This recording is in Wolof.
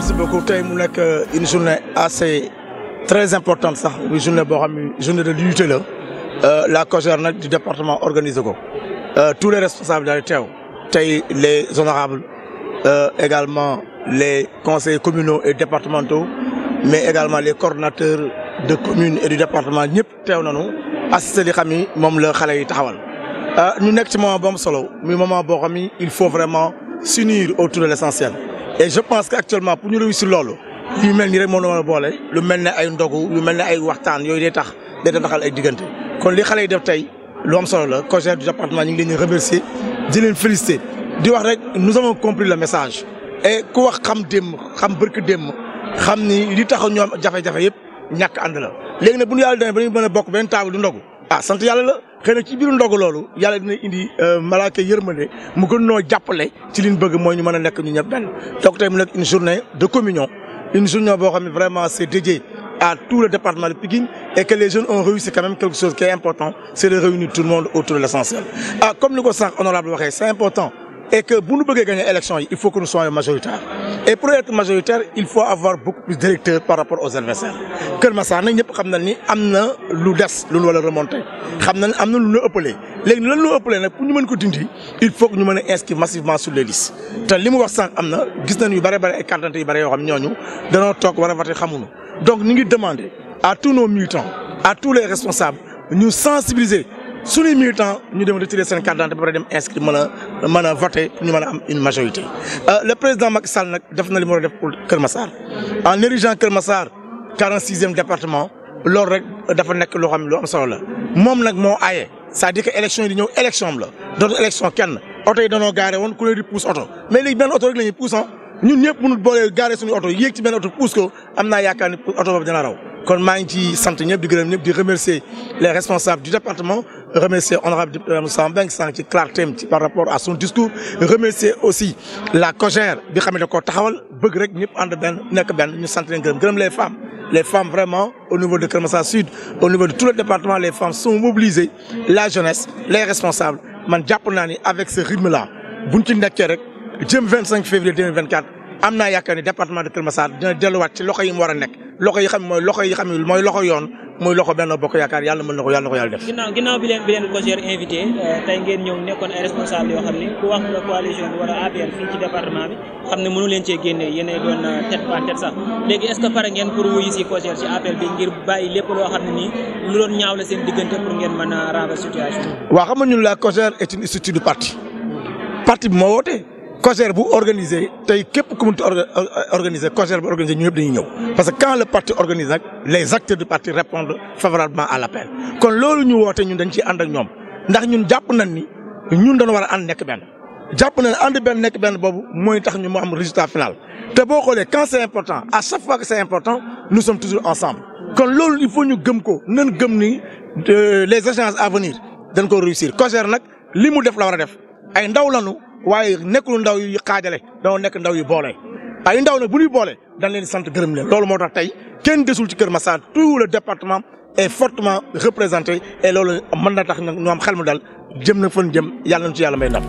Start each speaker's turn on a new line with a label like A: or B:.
A: merci beaucoup tey mu nekk une journée assez très importante sax muy journée boo xam ne journée de l'unité la la COJER nag du département organisé ko tous les responsables daal teew tey les honorables également les conseillers communaux et départementaux mais également les coordonnateurs de communes et du département ñëpp teew nañu assisté li xam ni moom la xale yi taxawal. ñu nekk ci moment bu am solo muy moment boo xam ni il faut vraiment s'unir autour de l'essentiel et je pense que actuellement pour ñu réussir loolu yu mel ni rek moo la boole lu mel ne ay ndogu lu mel ne ay waxtaan yooyu day taxal ay diggante kon li xale yi def tey lu am solo la COJER du département ñu ngi leen di remercier di leen féliciter di wax rek nous avons compris le message et ku wax xam démb xam bërk démb xam ni li tax ñoom jafe-jafe yëpp ñàkk ànd la léegi nag bu ñu yàlla demee ba ñu mën a bokk benn table du ndogu sant yàlla la xëy na ci biir ndogu loolu yàlla dina indi malaaka yërmande mu gën noo jàppale ci liñ bëgg mooy ñu mën a nekk ñu ñëpp benn donc tey mu nekk une journée de communion une journée boo xam ne vraiment c'est dédié à tout le département de Pikine et que les jeunes ont réussi quand même quelque chose qui est important c'est de réunir tout le monde autour de l'essentiel. Comme ni ko sànq honorable waxee c'est important et que bu ñu bëggee gagner élection yi il faut que nous soyons majoritaires et pour être majoritaire il faut avoir beaucoup plus d'électeurs par rapport aux adversaires Kër Massar nag ñëpp xam na ni am na lu des lu ñu war a remonter xam na ni am na lu ñu ëppalee léegi lan loo ëppalee nag pour ñu mën ko dindi il faut que ñu mën a inscrire massivement sur les listes te li mu wax sànq am na gis nañu yu bëri bëri ay carte d'identité yu bëri yoo xam ñooñu danoo toog war a voter xamuñu donc ñu ngi demander à tous nos militants à tous les responsables ñu sensibiliser suñuy militants ñu dem retirer seen carte d'identité ba pare dem inscrire mën a voter pour ñu mën a am une majorité. Le président Macky Sall nag def na li mu war a def pour Kër Massar en érigeant Kër Massar 46e département loolu rek dafa nekk loo xam ne lu am solo la moom nag moo aaye c'est-à-dire que élection yi di ñëw élection am la dootul élection kenn oto yi danoo gaare woon ku ne di pousse oto mais léegi benn oto rek la ñuy pousse ñun ñëpp mënul boole gaare suñu oto yéeg ci benn oto pousse ko am naa yaakaar ni oto boobu dina raw kon maa ngi ci sant ñëpp di gërëm ñëpp di remercier les responsables du département remercier honorable député Moussa Mbengue sànq ci clartéem ci par rapport à son discours remercier aussi la COJER bi xam ne da koo taxawal bëgg rek ñëpp ànd benn nekk benn ñu sant leen gërëm les femmes vraiment au niveau de Kër Massar Sud au niveau de tout le département les femmes sont mobilisées la jeunesse les responsables man jàpp naa ni avec ce rythme là buñ ci nekkee rek jëm 25 février 2024 am naa yaakaar ni département de Kër Massar dina delluwaat ci loxo yi mu war a nekk loxo yi xam mooy loxo yoon mooy loxo Benno Bokk Yaakaar yàlla mën na ko yàlla def.
B: ginnaaw bi leen COJER invité tey ngeen ñëw nekkoon ay responsables yoo xam ne ku wax la coalition bi wala APR fii ci département bi xam ne mënu leen cee génnee yéenay doon tête à tête sax léegi est-ce que pare ngeen pour wuyu si COJER ci appel bi ngir bàyyi lépp loo xam ne nii lu doon ñaaw la seen diggante pour ngeen mën a renverser situation bi.
A: waaw xam nga ñun la COJER est une structure du parti bi moo woote. COJER bu organisé tey képp ku mënti organisé COJER bu organisé ñu ñëpp dañuy ñëw parce que quand le parti organise nag les acteurs du parti répondent favorablement à l'appel kon loolu ñu woote ñun dañ ciy ànd ak ñoom ndax ñun jàpp nañ ni ñun dañoo war a ànd nekk benn jàpp nañ ànd benn nekk benn boobu mooy tax ñu mu am résultat final te boo xoolee quand c'est important à chaque fois que c'est important nous sommes toujours ensemble kon loolu il faut ñu gëm ko nañ gëm ni les échéances à venir dañ ko réussir COJER nag li mu def la war a def ay ndaw lañu waaye nekkul ndaw yu xaajale dañoo nekk ndaw yu boole ay ndaw nag bu ñuy boole dañ leen di sant gërëm leen loolu moo tax tey kenn desul ci Kër Massar tout le département est fortement représenté et loolu mën na tax nag ñu am xel mu dal jëm na fan jëm yàlla nañu ci yàlla may ndam